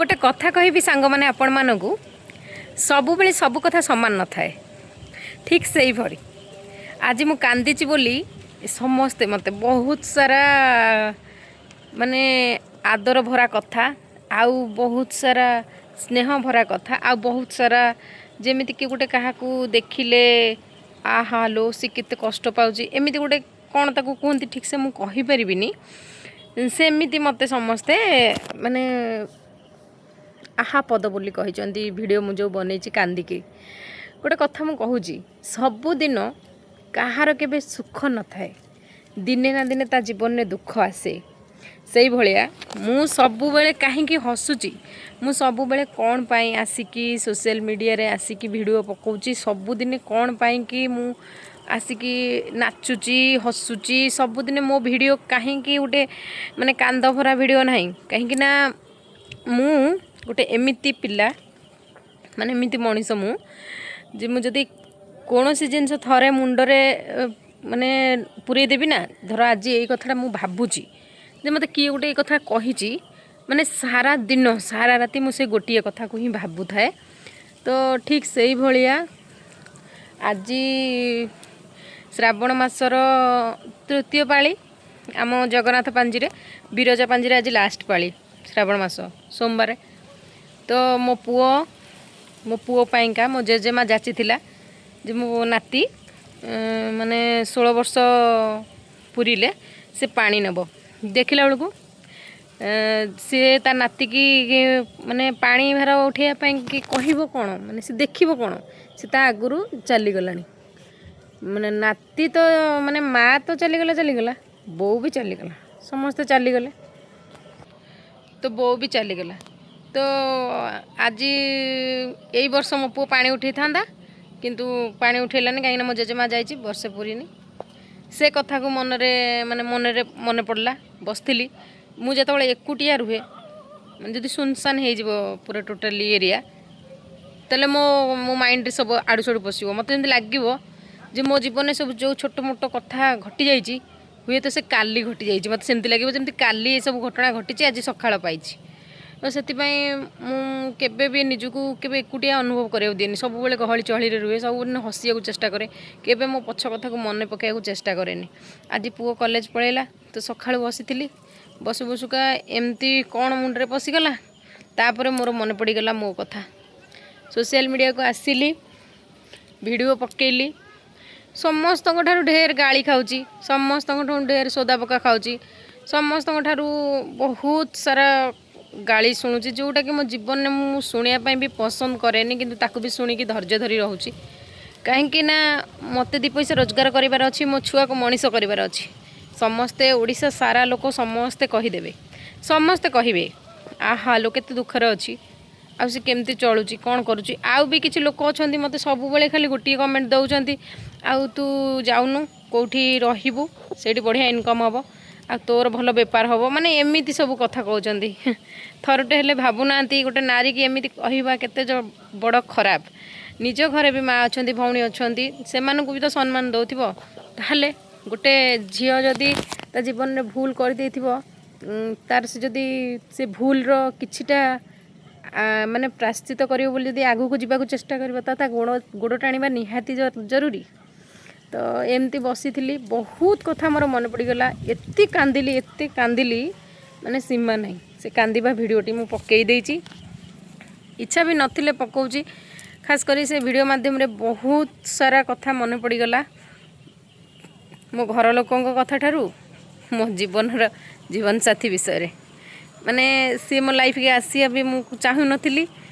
ଗୋଟେ କଥା କହିବି ସାଙ୍ଗମାନେ ଆପଣମାନଙ୍କୁ, ସବୁବେଳେ ସବୁ କଥା ସମାନ ନଥାଏ। ଠିକ୍ ସେଇଭଳି ଆଜି ମୁଁ କାନ୍ଦିଛି ବୋଲି ସମସ୍ତେ ମୋତେ ବହୁତ ସାରା ମାନେ ଆଦର ଭରା କଥା, ଆଉ ବହୁତ ସାରା ସ୍ନେହ ଭରା କଥା, ଆଉ ବହୁତ ସାରା ଯେମିତିକି ଗୋଟେ କାହାକୁ ଦେଖିଲେ ଆହା ଲୋ, ସେ କେତେ କଷ୍ଟ ପାଉଛି, ଏମିତି ଗୋଟେ କ'ଣ ତାକୁ କୁହନ୍ତି, ଠିକ୍ସେ ମୁଁ କହିପାରିବିନି। ସେମିତି ମୋତେ ସମସ୍ତେ ମାନେ ଆହା ପଦ ବୋଲି କହିଛନ୍ତି ଭିଡ଼ିଓ ମୁଁ ଯେଉଁ ବନେଇଛି କାନ୍ଦିକି। ଗୋଟେ କଥା ମୁଁ କହୁଛି, ସବୁଦିନ କାହାର କେବେ ସୁଖ ନଥାଏ, ଦିନେ ନା ଦିନେ ତା ଜୀବନରେ ଦୁଃଖ ଆସେ। ସେଇଭଳିଆ ମୁଁ ସବୁବେଳେ କାହିଁକି ହସୁଛି, ମୁଁ ସବୁବେଳେ କ'ଣ ପାଇଁ ଆସିକି ସୋସିଆଲ ମିଡ଼ିଆରେ ଆସିକି ଭିଡ଼ିଓ ପକାଉଛି, ସବୁଦିନେ କ'ଣ ପାଇଁକି ମୁଁ ଆସିକି ନାଚୁଛି, ହସୁଛି, ସବୁଦିନେ ମୋ ଭିଡ଼ିଓ କାହିଁକି ଗୋଟେ ମାନେ କାନ୍ଦ ଭରା ଭିଡ଼ିଓ ନାହିଁ? କାହିଁକି ନା ମୁଁ ଗୋଟେ ଏମିତି ପିଲା, ମାନେ ଏମିତି ମଣିଷ ମୁଁ ଯେ ମୁଁ ଯଦି କୌଣସି ଜିନିଷ ଥରେ ମୁଣ୍ଡରେ ମାନେ ପୁରେଇ ଦେବି ନା, ଧର ଆଜି ଏଇ କଥାଟା ମୁଁ ଭାବୁଛି ଯେ ମୋତେ କିଏ ଗୋଟେ ଏଇ କଥା କହିଛି, ମାନେ ସାରା ଦିନ ସାରା ରାତି ମୁଁ ସେ ଗୋଟିଏ କଥାକୁ ହିଁ ଭାବୁଥାଏ। ତ ଠିକ୍ ସେଇଭଳିଆ ଆଜି ଶ୍ରାବଣ ମାସର ତୃତୀୟ ପାଳି ଆମ ଜଗନ୍ନାଥ ପାଞ୍ଜିରେ, ବିରଜା ପାଞ୍ଜିରେ ଆଜି ଲାଷ୍ଟ ପାଳି ଶ୍ରାବଣ ମାସ ସୋମବାର। ତ ମୋ ପୁଅ ପାଇଁକା ମୋ ଜେଜେମା ଯାଚିଥିଲା ଯେ ମୋ ନାତି ମାନେ 16 ବର୍ଷ ପୁରିଲେ ସେ ପାଣି ନେବ। ଦେଖିଲା ବେଳକୁ ସିଏ ତା ନାତିକି ମାନେ ପାଣି ଭାର ଉଠେଇବା ପାଇଁ କି କହିବ କ'ଣ, ମାନେ ସେ ଦେଖିବ କ'ଣ, ସେ ତା ଆଗରୁ ଚାଲିଗଲାଣି। ମାନେ ନାତି ତ ମାନେ ମା ତ ଚାଲିଗଲା ଚାଲିଗଲା, ବୋଉ ବି ଚାଲିଗଲା, ସମସ୍ତେ ଚାଲିଗଲେ, ତ ବୋଉ ବି ଚାଲିଗଲା। ତ ଆଜି ଏଇ ବର୍ଷ ମୋ ପୁଅ ପାଣି ଉଠେଇଥାନ୍ତା, କିନ୍ତୁ ପାଣି ଉଠେଇଲାନି, କାହିଁକିନା ମୋ ଜେଜେମା ଯାଇଛି, ବର୍ଷେ ପୁରିନି। ସେ କଥାକୁ ମନରେ ମାନେ ମନରେ ମନେ ପଡ଼ିଲା, ବସିଥିଲି। ମୁଁ ଯେତେବେଳେ ଏକୁଟିଆ ରୁହେ, ମାନେ ଯଦି ସୁନସାନ ହେଇଯିବ ପୁରା ଟୋଟାଲି ଏରିଆ, ତାହେଲେ ମୋ ମୋ ମାଇଣ୍ଡରେ ସବୁ ଆଡ଼ୁ ସାଡ଼ୁ ପଶିବ। ମୋତେ ଯେମିତି ଲାଗିବ ଯେ ମୋ ଜୀବନରେ ସବୁ ଯେଉଁ ଛୋଟ ମୋଟ କଥା ଘଟିଯାଇଛି, ହୁଏତ ସେ କାଲି ଘଟିଯାଇଛି। ମୋତେ ସେମିତି ଲାଗିବ ଯେମିତି କାଲି ଏସବୁ ଘଟଣା ଘଟିଛି, ଆଜି ସକାଳ ପାଇଛି। ତ ସେଥିପାଇଁ ମୁଁ କେବେ ବି ନିଜକୁ କେବେ ଏକୁଟିଆ ଅନୁଭବ କରିବାକୁ ଦିଏନି। ସବୁବେଳେ ଗହଳି ଚହଳିରେ ରୁହେ, ସବୁଦିନ ହସିବାକୁ ଚେଷ୍ଟା କରେ, କେବେ ମୋ ପଛ କଥାକୁ ମନେ ପକାଇବାକୁ ଚେଷ୍ଟା କରେନି। ଆଜି ପୁଅ କଲେଜ ପଳେଇଲା, ତ ସକାଳୁ ବସିଥିଲି, ବସୁ ବସୁକା ଏମିତି କ'ଣ ମୁଣ୍ଡରେ ପଶିଗଲା, ତାପରେ ମୋର ମନେ ପଡ଼ିଗଲା ମୋ କଥା। ସୋସିଆଲ ମିଡ଼ିଆକୁ ଆସିଲି, ଭିଡ଼ିଓ ପକେଇଲି। ସମସ୍ତଙ୍କ ଠାରୁ ଢେର ଗାଳି ଖାଉଛି, ସମସ୍ତଙ୍କ ଠାରୁ ଢେର ସୋଦା ପକା ଖାଉଛି, ସମସ୍ତଙ୍କ ଠାରୁ ବହୁତ ସାରା ଗାଳି ଶୁଣୁଛି, ଯେଉଁଟାକି ମୋ ଜୀବନରେ ମୁଁ ଶୁଣିବା ପାଇଁ ବି ପସନ୍ଦ କରେନି, କିନ୍ତୁ ତାକୁ ବି ଶୁଣିକି ଧୈର୍ଯ୍ୟ ଧରି ରହୁଛି। କାହିଁକି ନା ମୋତେ ଦୁଇ ପଇସା ରୋଜଗାର କରିବାର ଅଛି, ମୋ ଛୁଆକୁ ମଣିଷ କରିବାର ଅଛି। ସମସ୍ତେ, ଓଡ଼ିଶା ସାରା ଲୋକ ସମସ୍ତେ କହିଦେବେ, ସମସ୍ତେ କହିବେ, ଆହା ଲୋ, କେତେ ଦୁଃଖରେ ଅଛି, ଆଉ ସେ କେମିତି ଚଳୁଛି, କ'ଣ କରୁଛି। ଆଉ ବି କିଛି ଲୋକ ଅଛନ୍ତି, ମୋତେ ସବୁବେଳେ ଖାଲି ଗୋଟିଏ କମେଣ୍ଟ ଦେଉଛନ୍ତି, ଆଉ ତୁ ଯାଉନୁ କେଉଁଠି ରହିବୁ, ସେଇଠି ବଢ଼ିଆ ଇନକମ୍ ହେବ ଆଉ ତୋର ଭଲ ବେପାର ହେବ, ମାନେ ଏମିତି ସବୁ କଥା କହୁଛନ୍ତି। ଥରଟେ ହେଲେ ଭାବୁନାହାନ୍ତି ଗୋଟେ ନାରୀକି ଏମିତି କହିବା କେତେ ବଡ଼ ଖରାପ। ନିଜ ଘରେ ବି ମା ଅଛନ୍ତି, ଭଉଣୀ ଅଛନ୍ତି, ସେମାନଙ୍କୁ ବି ତ ସମ୍ମାନ ଦେଉଥିବ। ତାହେଲେ ଗୋଟେ ଝିଅ ଯଦି ତା ଜୀବନରେ ଭୁଲ କରିଦେଇଥିବ, ତାର ସେ ଯଦି ସେ ଭୁଲର କିଛିଟା ମାନେ ପ୍ରାୟଶ୍ଚିତ କରିବ ବୋଲି ଯଦି ଆଗକୁ ଯିବାକୁ ଚେଷ୍ଟା କରିବ, ତ ତା ଗୋଡ଼ ଗୋଡ଼ ଟାଣିବା ନିହାତି ଜରୁରୀ। ତ ଏମିତି ବସିଥିଲି, ବହୁତ କଥା ମୋର ମନେ ପଡ଼ିଗଲା, ଏତେ କାନ୍ଦିଲି, ଏତେ କାନ୍ଦିଲି, ମାନେ ସୀମା ନାହିଁ। ସେ କାନ୍ଦିବା ଭିଡ଼ିଓଟି ମୁଁ ପକାଇ ଦେଇଛି, ଇଚ୍ଛା ବି ନଥିଲେ ପକାଉଛି। ଖାସ କରି ସେ ଭିଡ଼ିଓ ମାଧ୍ୟମରେ ବହୁତ ସାରା କଥା ମନେ ପଡ଼ିଗଲା, ମୋ ଘର ଲୋକଙ୍କ କଥା ଠାରୁ ମୋ ଜୀବନର ଜୀବନସାଥୀ ବିଷୟରେ। ମାନେ ସିଏ ମୋ ଲାଇଫ୍କି ଆସିବା ବି ମୁଁ ଚାହୁଁନଥିଲି,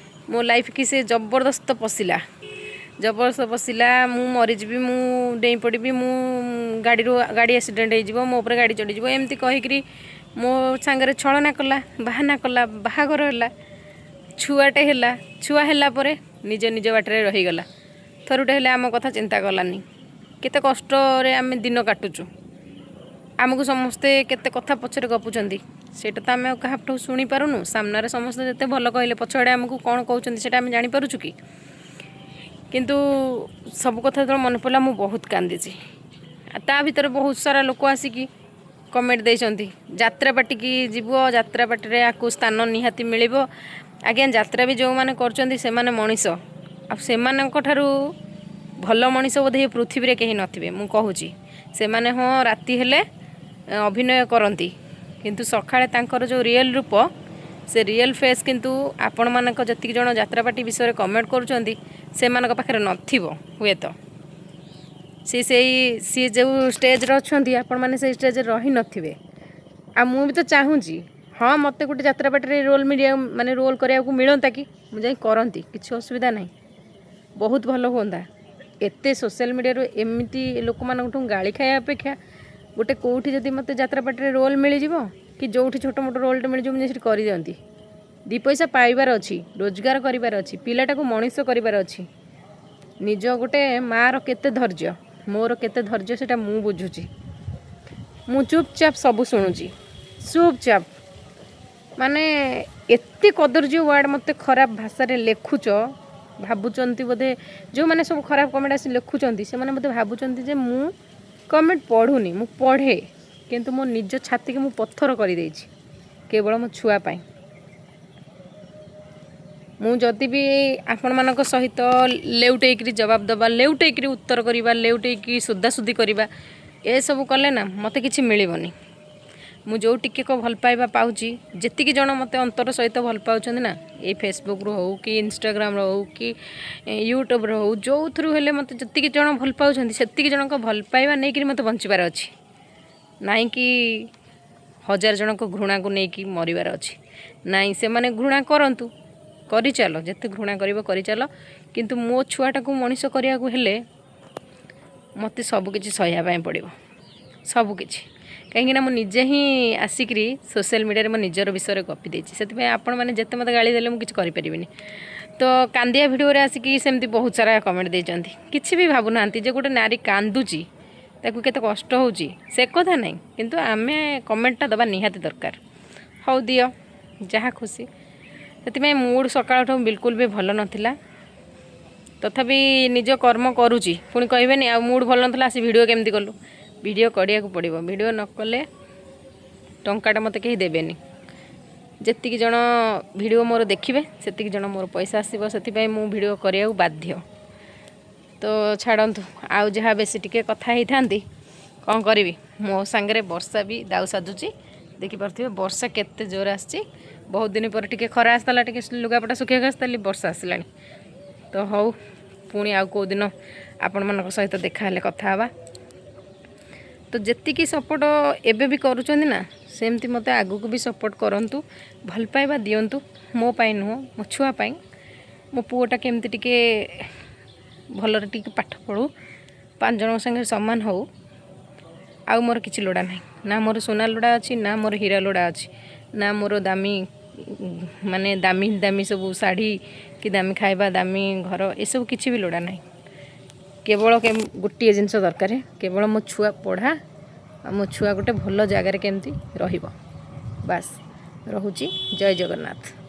ମୋ ଲାଇଫ୍କି ସେ ଜବରଦସ୍ତ ପଶିଲା, ଜବରଦସ୍ତ ପଶିଲା। ମୁଁ ମରିଯିବି, ମୁଁ ଡେଇଁ ପଡ଼ିବି, ମୁଁ ଗାଡ଼ିରୁ ଗାଡ଼ି ଆକ୍ସିଡେଣ୍ଟ ହେଇଯିବ, ମୋ ଉପରେ ଗାଡ଼ି ଚଢ଼ିଯିବ, ଏମିତି କହିକିରି ମୋ ସାଙ୍ଗରେ ଛଳନା କଲା, ବାହାନା କଲା, ବାହାଘର ହେଲା, ଛୁଆଟେ ହେଲା। ଛୁଆ ହେଲା ପରେ ନିଜ ନିଜ ବାଟରେ ରହିଗଲା, ଥରୁଟେ ହେଲେ ଆମ କଥା ଚିନ୍ତା କଲାନି। କେତେ କଷ୍ଟରେ ଆମେ ଦିନ କାଟୁଛୁ, ଆମକୁ ସମସ୍ତେ କେତେ କଥା ପଛରେ ଗପୁଛନ୍ତି, ସେଇଟା ତ ଆମେ ଆଉ କାହାଠୁ ଶୁଣିପାରୁନୁ। ସାମ୍ନାରେ ସମସ୍ତେ ଯେତେ ଭଲ କହିଲେ, ପଛଆଡ଼େ ଆମକୁ କ'ଣ କହୁଛନ୍ତି, ସେଇଟା ଆମେ ଜାଣିପାରୁଛୁ କି? କିନ୍ତୁ ସବୁ କଥା ଯେତେବେଳେ ମନେ ପଡ଼ିଲା, ମୁଁ ବହୁତ କାନ୍ଦିଛି। ଆଉ ତା ଭିତରେ ବହୁତ ସାରା ଲୋକ ଆସିକି କମେଣ୍ଟ ଦେଇଛନ୍ତି, ଯାତ୍ରା ପାଟିକି ଯିବ, ଯାତ୍ରା ପାଟିରେ ଆକୁ ସ୍ଥାନ ନିହାତି ମିଳିବ। ଆଜ୍ଞା, ଯାତ୍ରା ବି ଯେଉଁମାନେ କରୁଛନ୍ତି ସେମାନେ ମଣିଷ, ଆଉ ସେମାନଙ୍କ ଠାରୁ ଭଲ ମଣିଷ ବୋଧେ ଏ ପୃଥିବୀରେ କେହି ନଥିବେ। ମୁଁ କହୁଛି, ସେମାନେ ହଁ ରାତି ହେଲେ ଅଭିନୟ କରନ୍ତି, କିନ୍ତୁ ସକାଳେ ତାଙ୍କର ଯେଉଁ ରିଏଲ୍ ରୂପ, ସେ ରିଏଲ୍ ଫେସ୍ କିନ୍ତୁ ଆପଣମାନଙ୍କ ଯେତିକି ଜଣ ଯାତ୍ରା ପାର୍ଟି ବିଷୟରେ କମେଣ୍ଟ କରୁଛନ୍ତି ସେମାନଙ୍କ ପାଖରେ ନଥିବ ହୁଏତ। ସିଏ ସେଇ ସିଏ ଯେଉଁ ଷ୍ଟେଜ୍ରେ ଅଛନ୍ତି, ଆପଣମାନେ ସେଇ ଷ୍ଟେଜ୍ରେ ରହିନଥିବେ। ଆଉ ମୁଁ ବି ତ ଚାହୁଁଛି, ହଁ, ମୋତେ ଗୋଟେ ଯାତ୍ରା ପାର୍ଟିରେ ରୋଲ୍ ମିଳିବା, ମାନେ ରୋଲ୍ କରିବାକୁ ମିଳନ୍ତା କି, ମୁଁ ଯାଇ କରନ୍ତି, କିଛି ଅସୁବିଧା ନାହିଁ, ବହୁତ ଭଲ ହୁଅନ୍ତା। ଏତେ ସୋସିଆଲ ମିଡ଼ିଆରୁ ଏମିତି ଲୋକମାନଙ୍କଠୁ ଗାଳି ଖାଇବା ଅପେକ୍ଷା ଗୋଟେ କେଉଁଠି ଯଦି ମୋତେ ଯାତ୍ରା ପାର୍ଟିରେ ରୋଲ୍ ମିଳିଯିବ କି ଯେଉଁଠି ଛୋଟ ମୋଟ ରୋଲ୍ଟେ ମିଳିଯିବ, ମୁଁ ସେଠି କରିଦିଅନ୍ତି। 2 ପଇସା ପାଇବାର ଅଛି, ରୋଜଗାର କରିବାର ଅଛି, ପିଲାଟାକୁ ମଣିଷ କରିବାର ଅଛି। ନିଜ ଗୋଟେ ମାଆର କେତେ ଧୈର୍ଯ୍ୟ, ମୋର କେତେ ଧୈର୍ଯ୍ୟ ସେଇଟା ମୁଁ ବୁଝୁଛି। ମୁଁ ଚୁପଚାପ ସବୁ ଶୁଣୁଛି, ଚୁପଚାପ। ମାନେ ଏତେ କଦର୍ଯ୍ୟ ୱାର୍ଡ଼ ମୋତେ ଖରାପ ଭାଷାରେ ଲେଖୁଛ, ଭାବୁଛନ୍ତି ବୋଧେ ଯେଉଁମାନେ ସବୁ ଖରାପ କମେଣ୍ଟ ଆସି ଲେଖୁଛନ୍ତି, ସେମାନେ ବୋଧେ ଭାବୁଛନ୍ତି ଯେ ମୁଁ କମେଣ୍ଟ ପଢ଼ୁନି। ମୁଁ ପଢ଼େ, କିନ୍ତୁ ମୋ ନିଜ ଛାତିକି ମୁଁ ପଥର କରିଦେଇଛି କେବଳ ମୋ ଛୁଆ ପାଇଁ। ମୁଁ ଯଦି ବି ଆପଣମାନଙ୍କ ସହିତ ଲେଉଟେଇକିରି ଜବାବ ଦେବା, ଲେଉଟେଇକିରି ଉତ୍ତର କରିବା, ଲେଉଟେଇକି ସୁଦାସୁଦି କରିବା, ଏସବୁ କଲେ ନା ମୋତେ କିଛି ମିଳିବନି। ମୁଁ ଯେଉଁ ଟିକେକ ଭଲ ପାଇବା ପାଉଛି, ଯେତିକି ଜଣ ମୋତେ ଅନ୍ତର ସହିତ ଭଲ ପାଉଛନ୍ତି ନା, ଏଇ ଫେସବୁକ୍ରୁ ହେଉ କି ଇନଷ୍ଟାଗ୍ରାମରୁ ହେଉ କି ୟୁଟ୍ୟୁବ୍ରୁ ହେଉ, ଯେଉଁଥିରୁ ହେଲେ ମୋତେ ଯେତିକି ଜଣ ଭଲ ପାଉଛନ୍ତି, ସେତିକି ଜଣଙ୍କ ଭଲ ପାଇବା ନେଇକରି ମୋତେ ବଞ୍ଚିବାର ଅଛି, ନାଇଁ କି ହଜାର ଜଣଙ୍କ ଘୃଣାକୁ ନେଇକି ମରିବାର ଅଛି। ନାଇଁ, ସେମାନେ ଘୃଣା କରନ୍ତୁ, କରିଚାଲ, ଯେତେ ଘୃଣା କରିବ କରିଚାଲ, କିନ୍ତୁ ମୋ ଛୁଆଟାକୁ ମଣିଷ କରିବାକୁ ହେଲେ ମୋତେ ସବୁକିଛି ସହିବା ପାଇଁ ପଡ଼ିବ, ସବୁକିଛି। କାହିଁକିନା ମୁଁ ନିଜେ ହିଁ ଆସିକିରି ସୋସିଆଲ ମିଡ଼ିଆରେ ମୋ ନିଜର ବିଷୟରେ ଗପି ଦେଇଛି। ସେଥିପାଇଁ ଆପଣମାନେ ଯେତେ ମୋତେ ଗାଳି ଦେଲେ ମୁଁ କିଛି କରିପାରିବିନି। ତ କାନ୍ଦିଆ ଭିଡ଼ିଓରେ ଆସିକି ସେମିତି ବହୁତ ସାରା କମେଣ୍ଟ ଦେଇଛନ୍ତି। କିଛି ବି ଭାବୁନାହାନ୍ତି ଯେ ଗୋଟେ ନାରୀ କାନ୍ଦୁଛି, ତାକୁ କେତେ କଷ୍ଟ ହେଉଛି, ସେ କଥା ନାହିଁ, କିନ୍ତୁ ଆମେ କମେଣ୍ଟଟା ଦେବା ନିହାତି ଦରକାର। ହଉ ଦିଅ, ଯାହା ଖୁସି। ସେଥିପାଇଁ ମୁଡ଼୍ ସକାଳଠୁ ବିଲକୁଲ ବି ଭଲ ନଥିଲା, ତଥାପି ନିଜ କର୍ମ କରୁଛି। ପୁଣି କହିବେନି ଆଉ ମୁଡ଼୍ ଭଲ ନଥିଲା ଆସି ଭିଡ଼ିଓ କେମିତି କଲୁ? ଭିଡ଼ିଓ କରିବାକୁ ପଡ଼ିବ, ଭିଡ଼ିଓ ନ କଲେ ଟଙ୍କାଟା ମୋତେ କେହି ଦେବେନି। ଯେତିକି ଜଣ ଭିଡ଼ିଓ ମୋର ଦେଖିବେ, ସେତିକି ଜଣ ମୋର ପଇସା ଆସିବ। ସେଥିପାଇଁ ମୁଁ ଭିଡ଼ିଓ କରିବାକୁ ବାଧ୍ୟ। ତ ଛାଡ଼ନ୍ତୁ, ଆଉ ଯାହା ବେଶୀ ଟିକେ କଥା ହେଇଥାନ୍ତି, କ'ଣ କରିବି, ମୋ ସାଙ୍ଗରେ ବର୍ଷା ବି ଦାଉ ସାଜୁଛି। ଦେଖିପାରୁଥିବେ ବର୍ଷା କେତେ ଜୋର ଆସିଛି। ବହୁତ ଦିନ ପରେ ଟିକେ ଖରା ଆସିଥିଲା, ଟିକେ ଲୁଗାପଟା ଶୁଖିବାକୁ ଆସିଥିଲି, ବର୍ଷା ଆସିଲାଣି। ତ ହଉ, ପୁଣି ଆଉ କେଉଁ ଦିନ ଆପଣମାନଙ୍କ ସହିତ ଦେଖା ହେଲେ କଥା ହେବା। ତ ଯେତିକି ସପୋର୍ଟ ଏବେ ବି କରୁଛନ୍ତି ନା, ସେମିତି ମୋତେ ଆଗକୁ ବି ସପୋର୍ଟ କରନ୍ତୁ, ଭଲ ପାଇବା ଦିଅନ୍ତୁ। ମୋ ପାଇଁ ନୁହଁ, ମୋ ଛୁଆ ପାଇଁ। ମୋ ପୁଅଟା କେମିତି ଟିକେ ଭଲରେ ଟିକେ ପାଠ ପଢ଼ୁ, 5 ଜଣଙ୍କ ସାଙ୍ଗରେ ସମାନ ହଉ। ଆଉ ମୋର କିଛି ଲୋଡ଼ା ନାହିଁ। ନା ମୋର ସୁନା ଲୋଡ଼ା ଅଛି, ନା ମୋର ହୀରା ଲୋଡ଼ା ଅଛି, ନା ମୋର ଦାମୀ, ମାନେ ଦାମୀ ଦାମୀ ସବୁ ଶାଢ଼ୀ କି ଦାମୀ ଖାଇବା, ଦାମୀ ଘର, ଏସବୁ କିଛି ବି ଲୋଡ଼ା ନାହିଁ। କେବଳ ଗୋଟିଏ ଜିନିଷ ଦରକାର, କେବଳ ମୋ ଛୁଆ ପଢ଼ା ଆଉ ମୋ ଛୁଆ ଗୋଟେ ଭଲ ଜାଗାରେ କେମିତି ରହିବ, ବାସ୍। ରହୁଛି, ଜୟ ଜଗନ୍ନାଥ।